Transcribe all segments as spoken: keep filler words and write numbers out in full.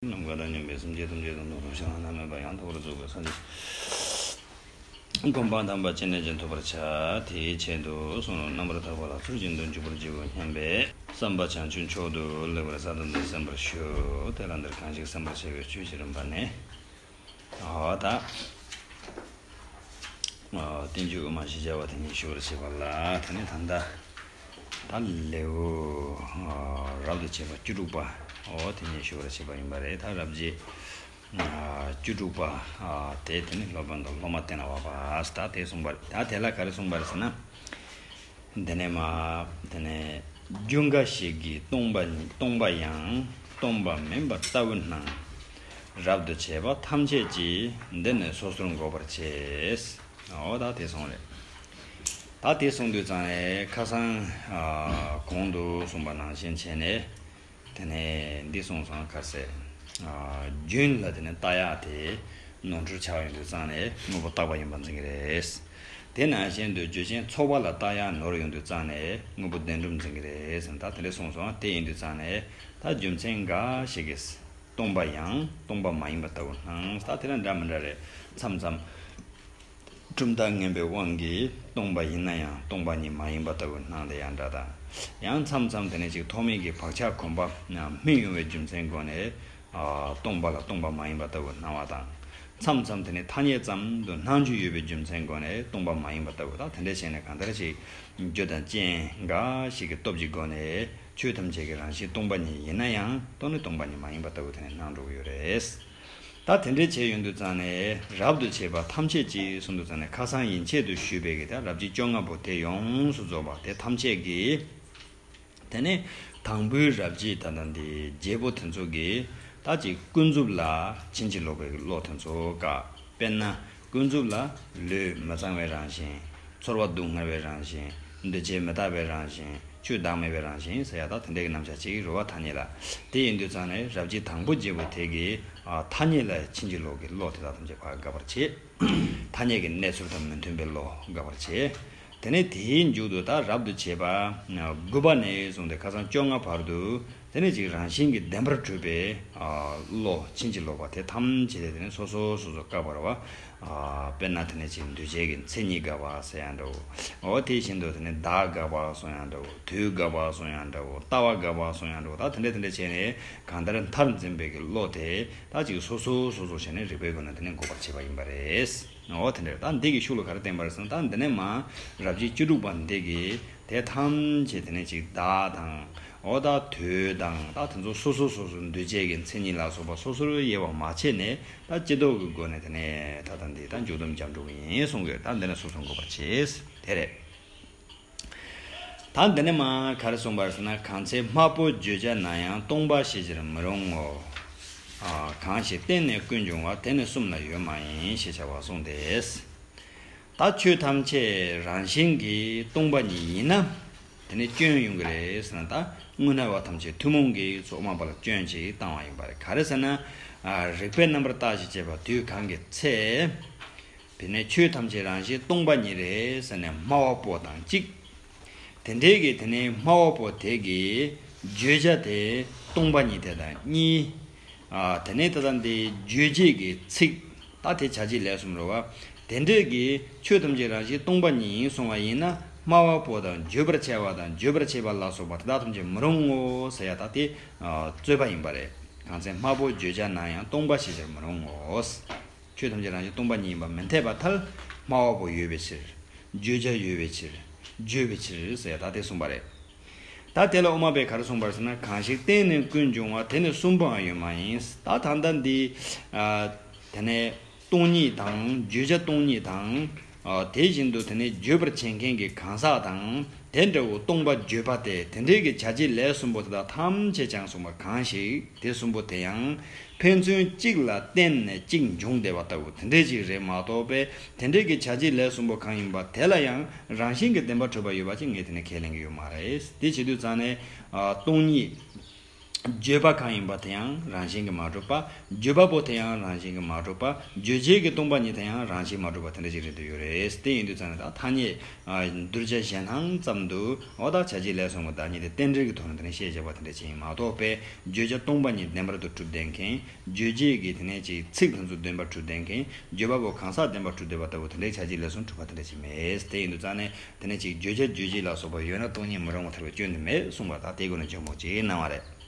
ནམ་མཁའ་དང་མཉམ་པའི་སེམས་ཅན་ཐམས་ཅད་དང་མཐུན་པར་ཤར་བ་ནམ་མེད་པ་ཡང་དག་པར་རྫོགས་པའི་སངས་རྒྱས་སྒོམ་སྤང་དམ་པ་ཇི་སྙེད་ཅིག་ཐོབ་པར་བྱ། དེའི་ཆེད་དུ་གསུངས་རོགས། རྣམ་པར་ཐར་པ་ལ་ཚུལ་བཞིན་དུ་འཇུག་པར་བགྱིའོ་སྙམ་པའི་བསམ་པ་བྱང་ཆུབ་མཆོག་ཏུ་ལེགས་པར་གསལ་བཏབ་སྟེ་གསན་པར་ཞུ། དེ་ལ་འདིར་གང་ཞིག་གསན་པར་བྱ་བའི་ཆོས་ཀྱི་རིམ་པ་ནི། ཨོ་ད། ཨོ་བསྟན་བཅོས་དབུ་མ་ཞེས་བྱ་བ་དེ་ཉིད་ཞུ་བར་བྱེད་པ་ལ། དེ་ནི་ད་ལྟ་ད་ལེའུ་ཨོ་རབ་ཏུ་བྱེད་པ་བཅུ་དྲུག་པ། ཨོ་དེ་ཉིད་ཞུ་བར་བྱེད་པ་ཡིན་པ་རེད། ད་རབ་བྱེད་ཨོ་བཅུ་དྲུག་པ་ཨོ་དེ་དེ་ནི་སློབ་དཔོན་དང་སློབ་མ་བསྟེན་པ་པ་ད་དེ་གསུངས་པ་རེད། ད་དེ་ལ་ག་རེ་གསུངས་པ་རེད་ཟེར་ན། འདི་ནས་མ། དེ་ནས་རྒྱུ་འགའ་ཞིག་གིས་སྟོང་པ་སྟོང་པ་ཡང་སྟོང་པ་མིན་པ་ལྟ་བུར་སྣང་། རབ་ཏུ་བྱེད་པ་ཐམས་ཅད་ཀྱིས་འདི་ནི་སོ་སོར་འགོག་པར་བྱེད། འོ་ད་དེ་སོང་རེད། ད་དེ་སོང་དུས་ཙང་ནས་ཁ་སང་ཨ་གོང་དུ་གསུངས་པ་ནང་བཞིན་བྱས་ནས། དེ་ནས་འདི་སོང་ཙང་ག་རེ་ཟེར། ཨ་རྒྱུན་ལ་དེ་ནས་ལྟ་ཡག་དེ་ནོར་འཁྲུལ་ཆགས་ཡོང་དུས་ཙང་ནས་དངོས་པོ་རྟག་པ་ཡིན་པ་འཛིན་གྱི་རེད། དེ་ནང་བཞིན་དུ་རྒྱུ་ཅན་ཚོགས་པ་ལ་ལྟ་ཡག་ནོར་ཡོང་དུས་ཙང་ནས་དངོས་པོ་བདེན་གྲུབ་འཛིན་གྱི་རེད་ཟེར། ད་དེ་འདྲ་སོང་ཙང་དེ་ཡིན་དུས་ཙང་ནས་ད་རྒྱུ་མཚན་འགའ་ཞིག་གིས་སྟོང་པ་ཡང་སྟོང་པ་མ་ཡིན་པ་ལྟ་བུར་སྣང་། ད་དེ་ལ་འདྲ་མི་འདྲ་རེད། མཚམས་མཚམས། གྲུབ་མཐའ་ངན་པའི་དབང་གིས་སྟོང་པ་ཡིན་ན་ཡང་སྟོང་པ་ཉིད་མ་ཡིན་པ་ལྟ་བུར་སྣང་དེ་ཡང་འདྲ་དང་། ཡང་མཚམས་མཚམས་དེ་ནས་ཅིག་ཐོགས་མེད་ཀྱི་བག་ཆགས་གོམས་པ་སྨིན་ཡོང་བའི་རྒྱུ་མཚན་སྒོ་ནས་ཨ་སྟོང་པ་ལ་སྟོང་པ་མ་ཡིན་པ་ལྟ་བུར་སྣང་བ་དང་། མཚམས་མཚམས་དེ་ནས་ཐ་སྙད་ཙམ་དུ་སྣང་རྒྱུ་ཡོད་པའི་རྒྱུ་མཚན་སྒོ་ནས་སྟོང་པ་མ་ཡིན་པ་ལྟ་བུ་དང་། དེ་འདྲ་བྱས་ནས་གང་ལྟར་ཅིག་རྒྱུ་དང་རྐྱེན་འགའ་ཞིག་གི་སྟོབས་ཀྱི་སྒོ་ནས་ཆོས་ཐམས་ཅད་ཀྱི་རང་བཞིན་སྟོང་པ་ཉིད་ཡིན་ན་ཡང་སྟོང་ནི་སྟོང་པ་ཉིད་མ་ཡིན་པ་ལྟ་བུ་དེ་ནས་སྣང་འགྲོ་གི་ཡོད་རེད། ད་དེ་འདྲའི་བྱས་ཡོང་དུས་ཙང་ནས་རབ་ཏུ་བྱེད་པ་ཐམས་ཅད་ཀྱིས་གསུངས་དུས་ཙང་ནས་ཁ་སང་ཡན་ཆད་དུ་ཞུས་པའི་གི་ད་རབ་བྱེད་བཅོ་ལྔ་པོ་དེ་ཡོངས་སུ་རྫོགས་པ་དེ་ཐམས་ཅད་ཀྱིས། དེ་ནས་དང་པོའི་རབ་བྱེད་ད་ལྟ་འདི་བརྒྱད་པོ་དེ་ཚོ་གིས་ད་ཅིག་ཀུན་རྫོབ་ལ་ཕྱིན་ཅི་ལོག་པའི་གི་བློ་དེ་ཚོ་བཀག་དཔེར་ན་ཀུན་རྫོབ་ལ་ལུས་མི་གཙང་བའི་རང་བཞིན། ཚོར་བ་སྡུག་བསྔལ་བའི་རང་བཞིན། འདུ་བྱེད་མི་རྟག་པའི་རང་བཞིན། ཆོས་བདག་མེད་པའི་རང་བཞིན་ཟེར་ཡ་ད་དེ་འདྲའི་གི་རྣམ་གཞག་ཅིག་རེད་བ། ཐ་སྙད་ལ། དེ་ཡིན་དུས་ཙང་ནས་རབ་བྱེད་དང་པོ་བརྒྱད་པོ་དེ་གིས་ཨ་ཐ་སྙད་ལ་ཕྱིན་ཅི་ལོག་གི་བློ་དེ་དག་ཐམས་ཅད་ཕར་དགག་པར་བྱེད། ཐ་སྙད་ཀྱི་གནས་ཚུལ་དང་མི་མཐུན་པའི་བློ་དགག་པར་བྱེད། དེ་ནས་དེའི་མཇུག་ཏུ་ད་རབ་ཏུ་བྱེད་པ་དགུ་པ་ནས་བཟུང་སྟེ་ཁ་སང་བཅོ་ལྔ་བར་དུ་དེ་ནས་ཅིག་རང་བཞིན་གྱིས་བདེན་པར་གྲུབ་པའི་ཨ་བློ་ཕྱིན་ཅི་ལོག་པ་དེ་ཐམས་ཅད་དེ་ནས་སོ་སོ་སོ་སོ་བཀག་པ་རེད་བ། ཨ་དཔེར་ན་དེ་ནས་ཅིག་འདུས་བྱས་ཀྱི་མཚན་ཉིད་དགག་པ་ཟེར་ཡང་འདྲ་བོ། འོ་དེ་བཞིན་དུ་དེ་ནས་བདག་དགག་པ་སོང་ཡང་འདྲ་བོ། དུས་དགག་པ་སོང་ཡང་འདྲ་བོ། ལྟ་བ་དགག་པ་སོང་ཡང་འདྲ་བོ། ད་དེ་འདྲ་དེ་འདྲ་བྱས་ནས་གང་ལྟར་མཐར་འཛིན་པའི་གི་བློ་དེ་ད་ཅིག་སོ་སོ་སོ་སོ་བྱས་ནས་རིགས་པའི་སྒོ་ནས་དེ་ནས་འགོག་པར་བྱེད་པ་ཡིན་པ་རེད། འོ་དེ་འདྲ་ད་འདི་གི་ཤུགས་ལ་ག་རེ་བསྟན་པ་རེད་ཟེར་ན། ད་འདི་ནས་མ་རབ་བྱེད་བཅུ་དྲུག་པ་འདི་གི་དེ་ཐམས་ཅད་དེ་ནས་ཅིག་བདག་དང་། འོ་ད་དུས་དང་། ད་དེ་ཚོ་སོ་སོ་སོ་སོ་འདུས་བྱས་ཀྱི་མཚན་ཉིད་ལ་སོགས་པ་སོ་སོར་དབྱེ་བ་མ་ཕྱེ་ནས་ད་སྤྱི་ལྡོག་གི་སྒོ་ནས་དེ་ནས་ད་ལྟ་འདི་ད་འཇུག་སྡོམ་རྒྱབ་འགྲོ་གི་ཡིན་གསུང་གི། ད་འདི་ནས་སོ་སོ་འགོག་པར་བྱེད། དེ་རེད། ད་འདི་ནས་མ་ག་རེ་གསུངས་པ་རེད་ཟེར་ན། གང་ཚེ་སྨྲ་བོས་བརྗོད་བྱ་ན་ཡང་སྟོང་པ་ཞེས་བྱར་མི་རུང་ངོ་། ཨ་གང་ཞིག་བརྟེན་ནས་ཀུན་འབྱུང་བ། དེ་ནི་གསུམ་ལ་ཡོད་མ་ཡིན་ཞེས་བྱ་བ་གསུངས་ཏེ། ད་ཆོས་ཐམས་ཅད་རང་བཞིན་གྱིས་སྟོང་པ་ཉིད་ཡིན་ན། དེ་ནི་སྐྱོན་ཡོང་གི་རེད་ཟེར་ན། ད་དངོས་གནས་པ་ཐམས་ཅད་ཐུན་མོང་གིས་ཚོགས་མ་པ་ལ་སྐྱོན་ཅིག་བཏང་བ་ཡིན་པ་རེད། ག་རེ་ཟེར་ན། ཨ་རིགས་པས་རྣམ་པར་བརྟགས་ཤིང་དཔྱད་པ་དུས་གང་གི་ཚེ། དེ་ནས་ཆོས་ཐམས་ཅད་རང་བཞིན་སྟོང་པ་ཉིད་རེད་ཟེར་ནས་སྨྲ་བ་པོ་དང་གཅིག་དེ་འདྲའི་གི་དེ་ནས་སྨྲ་བ་པོ་དེ་གིས་བརྗོད་བྱ་དེ་སྟོང་པ་ཉིད་དེ་དང་གཉིས། ཨ་དེ་ནས་ད་ལྟ་འདི་རྗོད་བྱེད་ཀྱི་ཚིག་ད་དེ་བྱ་བྱེད་ལས་གསུམ་རེད་བ། དེ་འདྲའི་གི་ཆོས་ཐམས་ཅད་རང་བཞིན་སྟོང་པ་ཉིད་ཡིན་གསུང་བ་ཡིན་ན། སྨྲ་བ་པོ་དང་བརྗོད་པར་བྱ་བ་དང་བརྗོད་པར་བྱེད་པ་ལ་སོགས་པ་དེ་དག་ཐམས་ཅད་མི་རུང་ངོ་ཟེར་ཡ་ད་དེ་ཨ་རྩོད་པ་ཡིན་པ་རེད། གང་ཚེ་སྨྲ་བོས་བརྗོད་བྱ་ན་ཡང་སྟོང་པ་ཞེས་བྱར་མི་རུང་ངོ་། ཆོས་ཐམས་ཅད་རང་བཞིན་སྟོང་པ་ཉིད་ཡིན་པ་མི་འཐད་པར་ཐལ། སྨྲ་བ་པོ་ཡོད་པའི་ཕྱིར། བརྗོད་བྱ་ཡོད་པའི་ཕྱིར། བརྗོད་པའི་ཕྱིར་ཟེར་ཡ་ད་དེ་གསུངས་པ་རེད། ད་དེ་ལ་དབུ་མ་པས་ག་རེ་གསུངས་པ་རེད་ཟེར་ན། གང་ཞིག་བརྟེན་ནས་ཀུན་འབྱུང་བ། དེ་ནི་གསུམ་པོའང་ཡོད་མ་ཡིན། ད་ད་ལྟ་འདི་ཨ་དེ་ནས་སྟོང་ཉིད་དང་བརྗོད་བྱ་སྟོང་ཉིད་དང་། ཨ་དེ་བཞིན་དུ་དེ་ནས་བརྗོད་པར་བྱེད་མཁན་གྱི་གང་ཟག་དང་། དེ་འདྲ་བོ་སྟོང་པ་བརྗོད་པ་སྟེ། དེ་འདྲའི་གི་བྱ་བྱེད་ལས་གསུམ་པོ་དེ་དག་ཐམས་ཅད་ཀྱང་གསུངས་པ། གང་ཞིག་དེ་གསུམ་པོ་དེ་ཡང་ཕན་ཚུན་གཅིག་ལ་བརྟེན་ནས་གཅིག་འབྱུང་བསྡད་པ་ལྟ་བུ་དེ་འདྲའི་ཅིག་རེད་མ་གཏོགས་པས། དེ་འདྲའི་གི་བྱ་བྱེད་ལས་གསུམ་པོ་གང་ཡིན་པ་དེ་ལ་ཡང་རང་བཞིན་གྱིས་བདེན་པར་གྲུབ་པ་ཡོད་པ་ཅིག་ངས་དེ་ནས་ཁས་ལེན་གྱི་ཡོད་མ་རེད། དེ་བྱེད་དུས་ཙང་ནས་ཨ་སྟོང་ཉིད། བརྗོད་པ་གང་ཡིན་པ་དེ་ཡང་རང་བཞིན་གྱིས་མ་གྲུབ་པ། བརྗོད་པ་པོ་དེ་ཡང་རང་བཞིན་གྱིས་མ་གྲུབ་པ། རྗོད་བྱེད་ཀྱི་སྟོང་པ་ཉིད་དེ་ཡང་རང་བཞིན་མ་གྲུབ་པ་དེ་འདྲ་ཞིག་རེད་འདོད་ཡོད་རེད། དེ་ཡིན་དུས་ཙང་ནས་ད་ཐ་སྙད་ཨ་གདུལ་བྱ་གཞན་སྣང་ཙམ་དུ་འོ་ད་བྱ་བྱེད་ལས་གསུམ་གྱི་བདག་ཉིད་དེ་རྟེན་འབྲེལ་གྱི་ཐོག་ནས་དེ་ནས་བཤད་བཞག་པ་དེ་འདྲ་ཅིག་ཡིན་མ་གཏོགས་པས་བརྗོད་བྱ་སྟོང་པ་ཉིད་བདེན་པར་དུ་གྲུབ་བསྡད་མཁན། རྗོད་བྱེད་ཀྱི་དེ་ནས་ཅིག་ཚིག་དེ་ཚོ་བདེན་པར་གྲུབ་བསྡད་མཁན། བརྗོད་པ་པོ་གང་ཟག་བདེན་པར་གྲུབ་བསྡད་པ་ལྟ་བུ་དེ་འདྲའི་བྱ་བྱེད་ལས་གསུམ་གྲུབ་པ་དེ་འདྲ་ཅིག་མེད། དེ་ཡིན་དུས་ཙང་ནས་དེ་ནས་ཅིག་བརྗོད་བྱ་རྗོད་བྱེད་ལ་སོགས་པ་ཡོད་ན་སྟོང་ཉིད་མི་རུང་བ་ཐལ་བའི་སྐྱོན་དེ་མེད་གསུངས་པ་དང་དེའི་སྒོ་ནས་ཇོ་མོ་ཅིག་གནང་བ་རེད།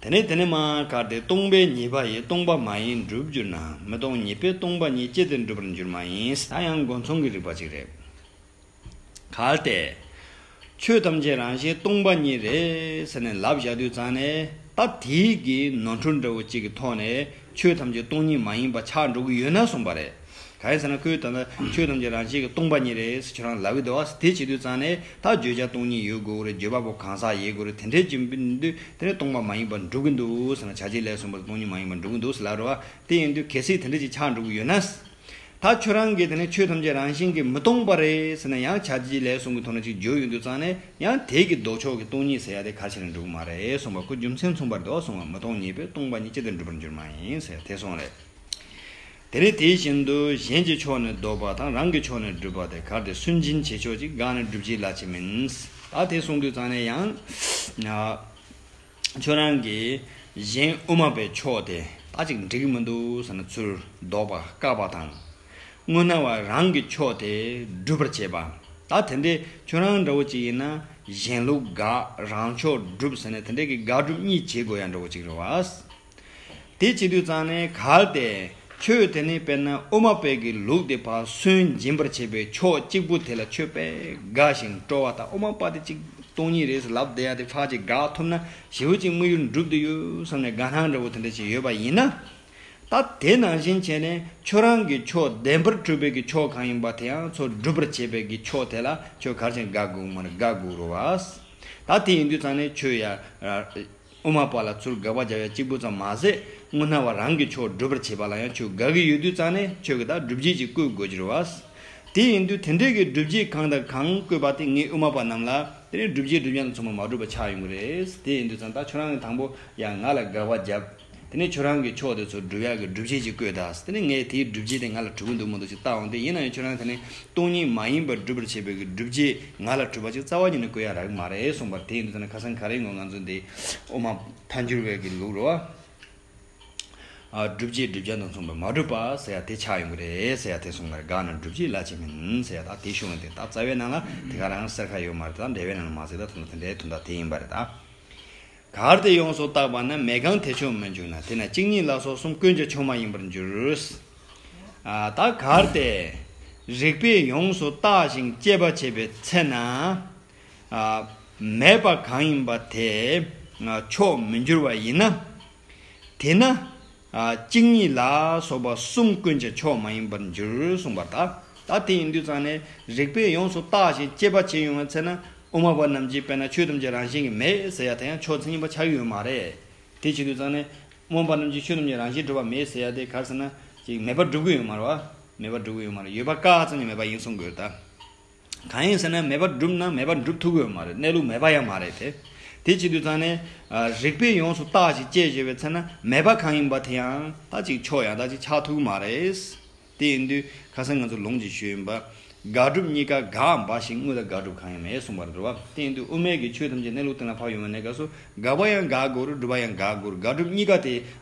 དེ་ནས་དེ་ནས་མ་གར་ཏེ་སྟོང་པའི་ཉེས་པ་ཡིས་སྟོང་པ་མ་ཡིན་འགྲུབ་འགྱུར་ན། མི་སྟོང་ཉིད་པས་སྟོང་པ་ཉིད་ཅི་སྟེ་འགྲུབ་པར་འགྱུར་མ་ཡིན། ད་ཡང་སྒོ་མཚུངས་ཀྱི་རིགས་པ་ཅིག་རེད། གལ་ཏེ། ཆོས་ཐམས་ཅད་རང་བཞིན་སྟོང་པ་ཉིད་རེད་ཟེར་ནས་ལབ་བཞག་དུས་ཙང་ནས་ད་དེའི་གི་ནོར་འཁྲུལ་འདྲ་བོ་གཅིག་གི་ཐོག་ནས་ཆོས་ཐམས་ཅད་སྟོང་ཉིད་མ་ཡིན་པ་ཆགས་འགྲོ་གི་ཡོད་ན་གསུངས་པ་རེད། གང་ཡིན་ཟེར་ན་ཁོས་ད་ལྟ་ཆོས་ཐམས་ཅད་རང་བཞིན་གྱི་སྟོང་པ་ཉིད་རེད་ཟེར་ཁྱོད་རང་ལབ་ཀྱི་འདུག་བ། དེ་བྱེད་དུས་ཙང་ནས་ད་བརྗོད་བྱ་སྟོང་ཉིད་ཡོད་དགོས་རེད། བརྗོད་པ་པོ་གང་ཟག་ཡོད་དགོས་རེད། དེ་འདྲའི་ཅིག་འདུག་དེ་ནས་སྟོང་པ་མ་ཡིན་པར་འགྲུབ་ཀྱི་འདུག་ཟེར་ན་བྱ་བྱེད་ལས་གསུམ་པོ་སྟོང་ཉིད་མ་ཡིན་པར་འགྲུབ་ཀྱི་འདུག་ཟེར་ལབ་རེད་བ། དེ་ཡིན་དུས་གལ་སྲིད་དེ་འདྲ་ཅིག་ཆགས་འགྲོ་གི་ཡོད་ན། ད་ཁྱོད་རང་གིས་དེ་ནས་ཆོས་ཐམས་ཅད་རང་བཞིན་གྱིས་མི་སྟོང་པ་རེད་ཟེར་ན་ཡང་བྱ་བྱེད་ལས་གསུམ་གྱི་ཐོག་ནས་ཅིག་བརྗོད་ཡོང་དུས་ཙང་ནས་ཡང་དེ་གི་ལྡོག་ཕྱོགས་ཀྱི་སྟོང་ཉིད་ཟེར་ཡ་དེ་ག་ཕྱིར་འགྲུབ་ཀྱི་མ་རེད་གསུངས་པ། ཁོ་རྒྱུ་མཚན་མཚུངས་པར་འདུག་གསུངས་པ། མི་སྟོང་ཉིད་པས་སྟོང་པ་ཉིད་ཅི་སྟེ་འགྲུབ་པར་འགྱུར་མ་ཡིན་ཟེར་དེ་གསུངས་རེད། དེ་ནས་དེ་བཞིན་དུ་གཞན་གྱི་ཕྱོགས་ནས་ལྡོག་པ་དང་རང་གི་ཕྱོགས་ནས་སྒྲུབ་པ་དེ་གལ་ཏེ་སུན་འབྱིན་བྱེད་ཆོག་ཅིག་འགགས་ནས་སྒྲུབ་བྱེད་ལ་ཕྱིན་མིན། ད་དེ་གསུངས་དུས་ཙང་ནས་ཡང་། ཁྱོད་རང་གིས་གཞན་དབུ་མ་པའི་ཕྱོགས་དེ་ད་ཅིག་འགྲིག་གི་མི་འདུག་ཟེར་ན་ཚུར་ལྡོག་པ་བཀག་པ་དང་། དངོས་སྣང་བ་རང་གི་ཕྱོགས་དེ་སྒྲུབ་པར་བྱེད་པ། ད་དེ་འདྲའི་ཁྱོད་རང་འདྲ་བོ་ཅིག་ཡིན་ན་གཞན་ལུགས་དགག་རང་ཕྱོགས་སྒྲུབ་ཟེར་ནས་དེ་འདྲའི་གི་དགག་སྒྲུབ་གཉིས་བྱེད་དགོས་ཡ་འདྲ་བོ་ཅིག་རེད་བ། དེ་བྱེད་དུས་ཙང་ནས་གལ་ཏེ་ཁྱོད་དེ་ནས་དཔེར་ན་དབུ་མ་པའི་གི་ལུགས་དེ་ཕར་སུན་འབྱིན་པར་བྱེད་པའི་ཕྱོགས་གཅིག་པུ་དེ་ལ་ཁྱོད་དཔེ་དགའ་ཞིང་སྤྲོ་བ་དང་དབུ་མ་པ་དེ་གཅིག་སྟོང་ཉིད་རེད་ཟེར་ལབ་བསྡད་ཡ་དེ་ཕར་ཅིག་དགག་ཐུབ་ན་ཞེ་པོ་ཅིག་དམིགས་ཡུལ་འགྲུབ་བསྡད་ཡོད་བསམ་ནས་དགའ་སྣང་འདྲ་བོ་དེ་འདྲ་ཅིག་ཡོད་པ་ཡིན་ན། ད་དེ་ནང་བཞིན་བྱས་ནས་ཁྱོད་རང་གི་ཕྱོགས་བདེན་པར་གྲུབ་པའི་གི་ཕྱོགས་གང་ཡིན་པ་དེ་ཡང་ཚུར་སྒྲུབ་པར་བྱེད་པའི་གི་ཕྱོགས་དེ་ལ་ཁྱོད་ག་རེ་བྱས་ནས་དགག་དགོས་མ་རེད། དགག་དགོས་རེད་བ། ད་དེ་ཡིན་དུས་ཙང་ནས་ཁྱོད་ཡ། དབུ་མ་པ་ལ་ཚུར་དགག་པ་རྒྱབ་ཡ་གཅིག་པུ་ཙམ་མ་ཟད་དངོས་སྣང་བ་རང་གི་ཕྱོགས་སྒྲུབ་པར་བྱེད་པ་ལ་ཡང་ཁྱོད་དགའ་གི་ཡོད་དུས་ཙང་ནས་ཁྱོད་ཀྱིས་ད་སྒྲུབ་བྱེད་ཅིག་བཀོད་དགོས་ཀྱི་རེད་བ། དེ་ཡིན་དུས་དེ་འདྲའི་གི་སྒྲུབ་བྱེད་གང་དང་གང་བཀོད་པ་དེ་ངས་དབུ་མ་པ་རྣམས་ལ་དེ་ནས་སྒྲུབ་བྱེད་སྒྲུབ་བྱེད་དང་མཚུངས་པ་མ་གྲུབ་པ་ཆགས་ཡོང་གི་རེད། དེ་ཡིན་དུས་ཙང་ད་ཁྱོད་རང་གིས་དང་པོ་ཡང་ང་ལ་དགག་པ་རྒྱབ། དེ་ནས་ཁྱོད་རང་གི་ཕྱོགས་དེ་ཚོ་སྒྲུབ་ཡག་གི་སྒྲུབ་བྱེད་ཅིག་བཀོད་དང་། དེ་ནས་ངས་དེའི་སྒྲུབ་བྱེད་དེ་ང་ལ་གྲུབ་ཀྱི་འདུག་མི་འདུག་ཅིག་བལྟ་འོང་། དེ་ཡིན་ན་ཡང་ཁྱོད་རང་དེ་ནས་སྟོང་ཉིད་མ་ཡིན་པར་སྒྲུབ་པར་བྱེད་པའི་གི་སྒྲུབ་བྱེད་ང་ལ་གྲུབ་པ་ཅིག་རྩ་བ་ཉིད་ནས་བཀོད་ཡག་རག་གི་མ་རེད་གསུངས་པར། དེ་ཡིན་དུས་ཙང་ན་ཁ་སང་ག་རེ་ངོ་ང་ཚོ་འདི་དབུ་མ་ཐལ་འགྱུར་བའི་གི་ལུགས་རེད་བ། ཨ། སྒྲུབ་བྱེད་སྒྲུབ་བྱ་དང་མཚུངས་པར་མ་གྲུབ་པ་ཟེར་ཡ་དེ་ཆགས་ཡོང་གི་རེད་ཟེར་ཡ་དེ་གསུངས་པར། དགག་ན་སྒྲུབ་བྱེད་ལ་ཕྱིན་མིན་ཟེར་ཡ་ད་དེ་གཞུང་དེ་ད་རྩ་བའི་ནང་ལ་དེ་ག་རང་གསལ་ཁ་ཡོད་མ་རེད། ད་འགྲེལ་བའི་ནང་ལ་མ་གསལ། ད་དོན་དག་དེ་འདྲའི་དོན་དག་དེ་ཡིན་པ་རེད་ད། གལ་ཏེ་ཡོངས་སུ་བརྟགས་པ་ན་མེད་གང་དེ་ཆོས་མི་འཇུག་ན། དེས་ན་གཅིག་ཉིད་ལ་སོགས་གསུམ་ཀུན་ཀྱང་ཆོས་མ་ཡིན་པར་འགྱུར། ཨ། ད་གལ་ཏེ་རིགས་པས་ཡོངས་སུ་བརྟགས་ཤིང་དཔྱད་པ་བྱས་པའི་ཚེ་ན། ཨ། མེད་པ་གང་ཡིན་པ་དེ་ཆོས་མི་འགྱུར་བ་ཡིན་ན། དེས་ན། ཨ། གཅིག་ཉིད་ལ་སོགས་པ་གསུམ་ཀུན་ཀྱང་ཆོས་མ་ཡིན་པར་འགྱུར་གསུངས་པ་རེད་ད། ད་དེ་ཡིན་དུས་ཙང་ནས་རིགས་པས་ཡོངས་སུ་བརྟགས་ཤིང་དཔྱད་པ་བྱས་ཡོང་བའི་ཚེ་ན་དབུ་མ་པ་རྣམས་ཀྱིས་དཔེར་ན་ཆོས་ཐམས་ཅད་རང་བཞིན་གྱིས་མེད་ཟེར་ཡ་དེ་ཡང་ཆོས་མཚན་ཉིད་པ་ཆགས་ཀྱི་ཡོད་མ་རེད། དེ་བྱེད་དུས་ཙང་ནས་དབུ་མ་པ་རྣམས་ཀྱིས་ཆོས་ཐམས་ཅད་རང་བཞིན་གྲུབ་པ་མེད་ཟེར་ཡ་དེ་ག་རེ་ཟེར་ན་ཅིག་མེད་པར་སྒྲུབ་ཀྱི་ཡོད་མ་རེད་བ། མེད་པར་སྒྲུབ་ཀྱི་ཡོད་མ་རེད། ཡོད་པ་བཀག་ཙམ་གྱིས་མེད་པ་ཡིན་གསུང་དགོས་ད། གང་ཡིན་ཟེར་ན་མེད་པར་སྒྲུབ་ན་མེད་པར་སྒྲུབ་ཐུབ་ཀྱི་ཡོད་མ་རེད། གནས་ལུགས་མེད་པ་ཡང་མ་རེད་དེ། དེ་བྱེད་དུས་ཙང་ནས། ཨ། རིགས་པས་ཡོངས་སུ་བརྟགས་ཤིང་དཔྱད་བྱས་པའི་ཚེ་ན་མེད་པ་གང་ཡིན་པ་དེ་ཡང་ད་ཅིག་ཆོས་ཡང་ད་ཅིག་ཆགས་ཐུབ་ཀྱི་མ་རེད། དེ་ཡིན་དུས་ཁ་སང་ང་ཚོ་ལུང་གཅིག་ཞུས་ཡིན་པ། དགག་སྒྲུབ་གཉིས་ཀ་འགག་འབའ་ཞིག་དངོས་དང་དགག་སྒྲུབ་གང་ཡང་མེད་གསུངས་པ་རེད་བ། དེ་ཡིན་དུས་དབུ་མའི་གི་ཆོས་ཐམས་ཅད་གནས་ལུགས་གཏན་ལ་ཕབ་ཡོང་བའི་གནས་སྐབས་སུ་དགག་པ་ཡང་དགག་དགོས་རེད། སྒྲུབ་པ་ཡང་དགག་དགོས་རེད། དགག་སྒྲུབ་གཉིས་ཀ་དེ་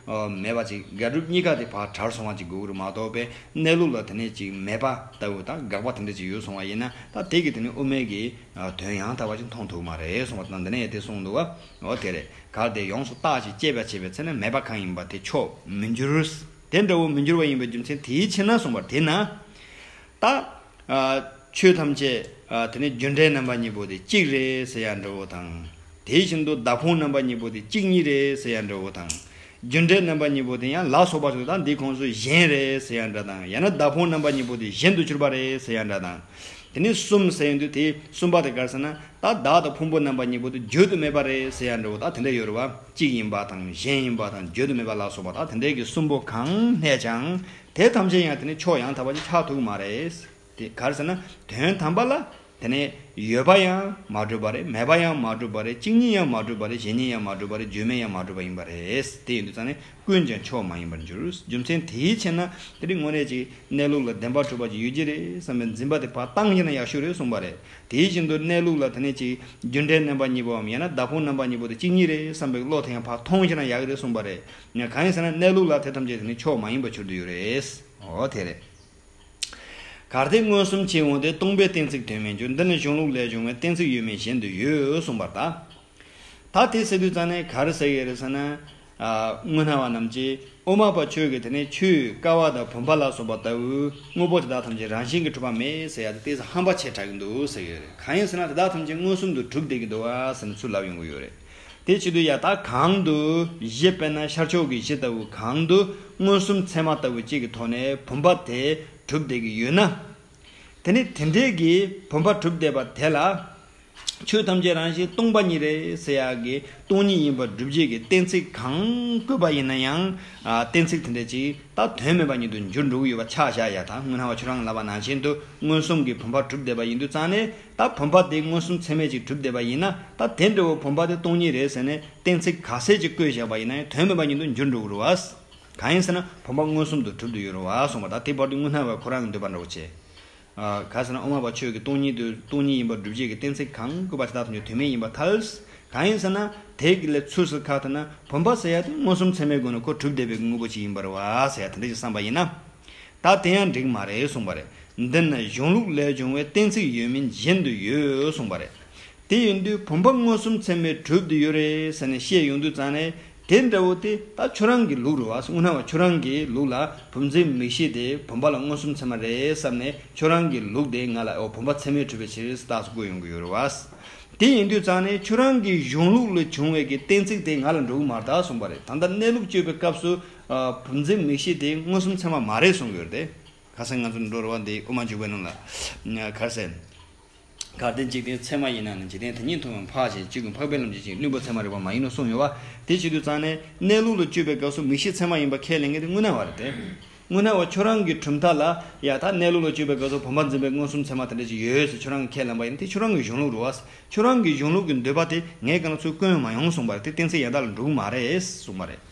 མེད་པ་ཅིག་དགག་སྒྲུབ་གཉིས་ཀ་དེ་ཕར་བྲལ་སོང་བ་ཅིག་དགོས་ཀྱི་རེད་མ་གཏོགས་པས་གནས་ལུགས་ལ་དེ་ནས་ཅིག་མེད་པ་ལྟ་བུ་དང་དགག་པ་དེ་འདྲ་ཅིག་ཡོད་སོང་བ་ཡིན་ན་ད་དེ་གི་དེ་ནས་དབུ་མའི་གི་དོན་ཡང་དག་པ་ཅིག་མཐོང་ཐུབ་མ་རེད་གསུངས་པ་དང་། འདི་ནས་ཡང་དེ་གསུངས་འདུག་བ། འོ་དེ་རེད། གལ་ཏེ་ཡོངས་སུ་བརྟགས་ཤིང་དཔྱད་པ་བྱས་པའི་ཚེ་ན་མེད་པ་གང་ཡིན་པ་དེ་ཆོས་མི་འགྱུར། དེ་འདྲ་བོ་མི་འགྱུར་བ་ཡིན་པའི་རྒྱུ་མཚན་དེའི་ཕྱིར་ན་གསུངས་པར། དེས་ན། ད། ཨ། ཆོས་ཐམས་ཅད། ཨ། དེ་ནི་རྒྱུ་འབྲས་རྣམ་པ་གཉིས་པོ་དེ་གཅིག་རེད་ཟེར་ཡ་འདྲ་བོ་དང་། དེ་བཞིན་དུ་བདག་ཕུང་རྣམ་པ་གཉིས་པོ་དེ་གཅིག་ཉིད་རེད་ཟེར་ཡ་འདྲ་བོ་དང་། རྒྱུ་འབྲས་རྣམ་པ་གཉིས་པོ་དེ་ཡང་ལ་སོགས་པ་ཞིག་དང་འདིའི་ཁོངས་སུ་གཞན་རེད་ཟེར་ཡ་འདྲ་དང་། ཡང་ན་བདག་ཕུང་རྣམ་པ་གཉིས་པོ་དེ་གཞན་དུ་གྱུར་པ་རེད་ཟེར་ཡ་འདྲ་དང་། དེ་ནི་གསུམ་ཟེར་ཡོང་དུས་དེ་གསུམ་པ་དེ་ག་རེ་ཟེར་ན། ད་བདག་དང་ཕུང་པོ་རྣམ་པ་གཉིས་པོ་དེ་བརྗོད་དུ་མེད་པ་རེད་ཟེར་ཡ་འདྲ་བོ་ད་དེ་འདྲ་ཡོད་རེད་བ། གཅིག་ཡིན་པ་དང་གཞན་ཡིན་པ་དང་བརྗོད་དུ་མེད་པ་ལ་སོགས་པ་ད་དེ་འདྲའི་གི་གསུམ་པོ་གང་རྙེད་ཀྱང་དེ་ཐམས་ཅད་ཡང་དེ་ནི་ཆོས་ཡང་དག་པ་ཅིག་ཆགས་ཐུབ་ཀྱི་མ་རེད། དེ་ག་རེ་ཟེར་ན་དོན་དམ་པ་ལ་ དེ་ནས་ཡོད་པ་ཡང་མ་གྲུབ་པ་རེད། མེད་པ་ཡང་མ་གྲུབ་པ་རེད། གཅིག་ཉིད་ཡང་མ་གྲུབ་པ་རེད། གཞན་ཉིད་ཡང་མ་གྲུབ་པ་རེད། བརྗོད་མེད་ཡང་མ་གྲུབ་པ་ཡིན་པ་རེད། དེ་ཡིན་དུས་ཙང་ནས་ཀུན་ཀྱང་ཆོས་མ་ཡིན་པར་འགྱུར། རྒྱུ་མཚན་དེའི་ཕྱིར་ན་དེ་རིང་དངོས་གནས་ཀྱི་གནས་ལུགས་ལ་བདེན་པར་གྲུབ་པ་ཅིག་ཡོད་ཀྱི་རེད་བསམ་པའི་འཛིན་པ་དེ་ཕར་བཏང་བཞག་ན་ཡག་ཤོས་རེད་གསུངས་པ་རེད། དེ་བཞིན་དུ་གནས་ལུགས་ལ་དེ་ནས་ཅིག་རྒྱུ་འབྲས་རྣམ་པ་གཉིས་པོའམ་ཡང་ན་བདག་ཕུང་རྣམ་པ་གཉིས་པོ་དེ་གཅིག་ཉིད་རེད་བསམ་པའི་བློ་དེ་ཡང་ཕར་ཐོངས་བཞག་ན་ཡག་གི་རེད་གསུངས་པ་རེད། གང་ཡིན་ཟེར་ན་གནས་ལུགས་ལ་དེ་ཐམས་ཅད་དེ་ནི་ཆོས་མ་ཡིན་པར་གྱུར་དུ་ཡོད་རེད། འོ་དེ་རེད། གལ་ཏེ་མངོན་སུམ་ཕྱིར་འོང་སྟེ། སྟོང་པའི་གཏན་ཚིགས་དོན་མིན་འགྱུར། འདི་ནི་གཞུང་ལུགས་ལས་བྱུང་བའི། གཏན་ཚིགས་ཡོད་མིན་གཞན་དུ་ཡོད་གསུངས་པར་གདའ། ད་དེ་ཟེར་དུས་ཙང་ནས་ག་རེ་ཟེར་གྱི་རེད་ཟེར་ན། ཨ། དངོས་སྣང་བ་རྣམས་ཀྱིས་དབུ་མ་པ་ཆོས་ཀྱི་དེ་ནས་ཆོས་ཀ་བ་དང་བུམ་པ་ལ་སོགས་པ་ལྟ་བུའི་དངོས་པོ་དེ་དག་ཐམས་ཅད་རང་བཞིན་གྱིས་གྲུབ་པ་མེད་ཟེར་ཡ་དེ་ཏོག་ཙམ་ཧམ་པ་ཆེ་དྲགས་ཀྱི་འདུག་ཟེར་གྱི་ཡོད་རེད། གང་ཡིན་ཟེར་ན་དེ་དག་ཐམས་ཅད་མངོན་སུམ་དུ་གྲུབ་བསྡད་ཀྱི་འདུག་བ་ཟེར་ནས་ཚུར་ལབ་ཡོང་གི་ཡོད་རེད། དེ་བྱེད་དུས་ཡ་ད་གང་དུ་གཞི་དཔེར་ན་ཤར་ཕྱོགས་ཀྱི་གཞི་ལྟ་བུ་གང་དུ་མངོན་སུམ་ཚད་མ་ལྟ་བུ་གཅིག་གི་ཐོག་ནས་བུམ་པ་དེ་གྲུབ་བསྡད་ཀྱི་ཡོད་ན། དེ་ནི་དེ་འདྲའི་གི་བུམ་པ་གྲུབ་བསྡད་པ་དེ་ལ། ཆོས་ཐམས་ཅད་རང་བཞིན་སྟོང་པ་ཉིད་རེད་ཟེར་ཡག་གི་སྟོང་ཉིད་ཡིན་པར་སྒྲུབ་བྱེད་ཀྱི་གཏན་ཚིགས་གང་བཀོད་པ་ཡིན་ན་ཡང་། ཨ། གཏན་ཚིགས་དེ་འདྲ་ཅིག་ད་དོན་མེད་པ་ཉིད་དུ་འགྱུར་འགྲོ་གི་ཡོད་པ་ཆ་བཞག་ཡ། ད་དངོས་སྣང་བ་ཁྱོད་རང་ལབ་པ་ནང་བཞིན་དུ་མངོན་སུམ་གྱི་བུམ་པ་གྲུབ་བསྡད་པ་ཡིན་དུས་ཙང་ནས། ད་བུམ་པ་དེ་མངོན་སུམ་ཚད་མས་ཅིག་གྲུབ་བསྡད་པ་ཡིན་ན། ད་དེ་འདྲ་བོ་བུམ་པ་དེ་སྟོང་ཉིད་རེད་ཟེར་ནས་གཏན་ཚིགས་ག་ཚད་ཅིག་བཀོད་བཞག་པ་ཡིན་ན་ཡང་དོན་མེད་པ་ཉིད་དུ་འགྱུར་འགྲོ་གི་རེད་བ། གང་ཡིན་ཟེར་ན་བུམ་པ་མངོན་སུམ་དུ་གྲུབ་ཏུ་ཡོད་རེད་བ་གསུངས་པ། ད་དེ་བར་དུ་དངོས་སྣང་བ་ཁོ་རང་གི་འདོད་པ་འདྲ་བོ་བྱས། ཨ། ག་ཟེར་ན་དབུ་མ་པ་ཆོས་ཀྱི་སྟོང་ཉིད་དུ་སྟོང་ཉིད་ཡིན་པར་སྒྲུབ་བྱེད་ཀྱི་གཏན་ཚིགས་གང་བཀོད་པ་དེ་དག་ཐམས་ཅད་དོན་མེད་ཡིན་པར་ཐལ། གང་ཡིན་ཟེར་ན་དེ་གི་ལས་ཚུལ་སུ་ཁ་ཐུག་ན་བུམ་པ་ཟེར་ཡ་དེ་མངོན་སུམ་ཚད་མའི་སྒོ་ནས་ཁོ་གྲུབ་བསྡད་པའི་དངོས་པོ་ཅིག་ཡིན་པ་རེད་བ་ཟེར་ཡ་དེ་འདྲ་ཞིག་བསམ་པ་ཡིན་ན། ད་དེ་ཡང་འགྲིག་མ་རེད་གསུངས་པ་རེད། འདི་ནི་གཞུང་ལུགས་ལས་བྱུང་བའི་གཏན་ཚིགས་ཡོད་མིན་གཞན་དུ་ཡོད་གསུངས་པ་རེད། དེ་ཡིན་དུས་བུམ་པ་མངོན་སུམ་ཚད་མས་གྲུབ་ཏུ་ཡོད་རེད་ཟེར་ནས་བཤད་ཡོང་དུས་ཙང་ནས། དེ་འདྲ་བོ་དེ་ད་ཁྱོད་རང་གི་ལུགས་རེད་བ། དངོས་སྣང་བ་ཁྱོད་རང་གི་ལུགས་ལ་བུམ་འཛིན་མིག་ཤེས་དེ་བུམ་པ་ལ་མངོན་སུམ་ཚད་མ་རེད་བསམ་ནས་ཁྱོད་རང་གི་ལུགས་དེ་ང་ལ་འོ་བུམ་པ་ཚད་མས་གྲུབ་པའི་ཕྱིར་རྟགས་སུ་བཀོད་ཡོང་གི་ཡོད་རེད་བ། དེ་ཡིན་དུས་ཙང་ནས་ཁྱོད་རང་གི་གཞུང་ལུགས་ལས་བྱུང་བའི་གི་གཏན་ཚིགས་དེ་ང་ལ་འགྲོ་གི་མ་རེད་ད་གསུངས་པ་རེད། ད་ལྟ་གནས་ལུགས་དཔྱོད་པའི་སྐབས་སུ། ཨ། བུམ་འཛིན་མིག་ཤེས་དེ་མངོན་སུམ་ཚད་མ་མ་རེད་གསུང་གི་ཡོད་རེད་དེ། ཁ་སང་ང་ཚོ་འགྲོ་རེད་བ་འདི་དབུ་མ་འཇུག་པའི་ནང་ལ། ག་རེ་ཟེར། གལ་ཏེ་འཇིག་རྟེན་ཚད་མ་ཡིན་ན་ནི། འཇིག་རྟེན་དེ་ཉིད་མཐོང་བའམ་འཕགས་ཞེས་གཅིག་གིས་འཕགས་པའི་ལམ་གྱི་ཕྱིར་བླུན་པོ་ཚད་མ་རིག་པ་མ་ཡིན་ནོ་གསུངས་ཡོད་བ། དེ་བྱེད་དུས་ཙང་ནས་གནས་ལུགས་ལ་དཔྱོད་པའི་སྐབས་སུ་མིག་ཤེས་ཚད་མ་ཡིན་པ་ཁས་ལེན་མཁན་དེ་དངོས་སྣང་བ་རེད་དེ། དངོས་སྣང་བ་ཁྱོད་རང་གི་གྲུབ་མཐའ་ལ་ཡ་ད་གནས་ལུགས་ལ་དཔྱོད་པའི་སྐབས་སུ་བུམ་པ་འཛིན་པའི་མངོན་སུམ་ཚད་མ་དེ་འདྲ་ཅིག་ཡོད་ཟེར་ཁྱོད་རང་གིས་ཁས་ལེན་པ་ཡིན་ན་དེ་ཁྱོད་རང་གི་གཞུང་ལུགས་རེད་བ། ཁྱོད་རང་གི་གཞུང་ལུགས་ཀྱི་འདོད་པ་དེ་ངས་གང་ལ་ཚུར་བཀོད་མ་ཡོང་གསུངས་པ་རེད་དེ། གཏན་ཚིགས་ཡང་དག་ལ་འགྲོ་གི་མ་རེད་གསུངས་པ་རེད།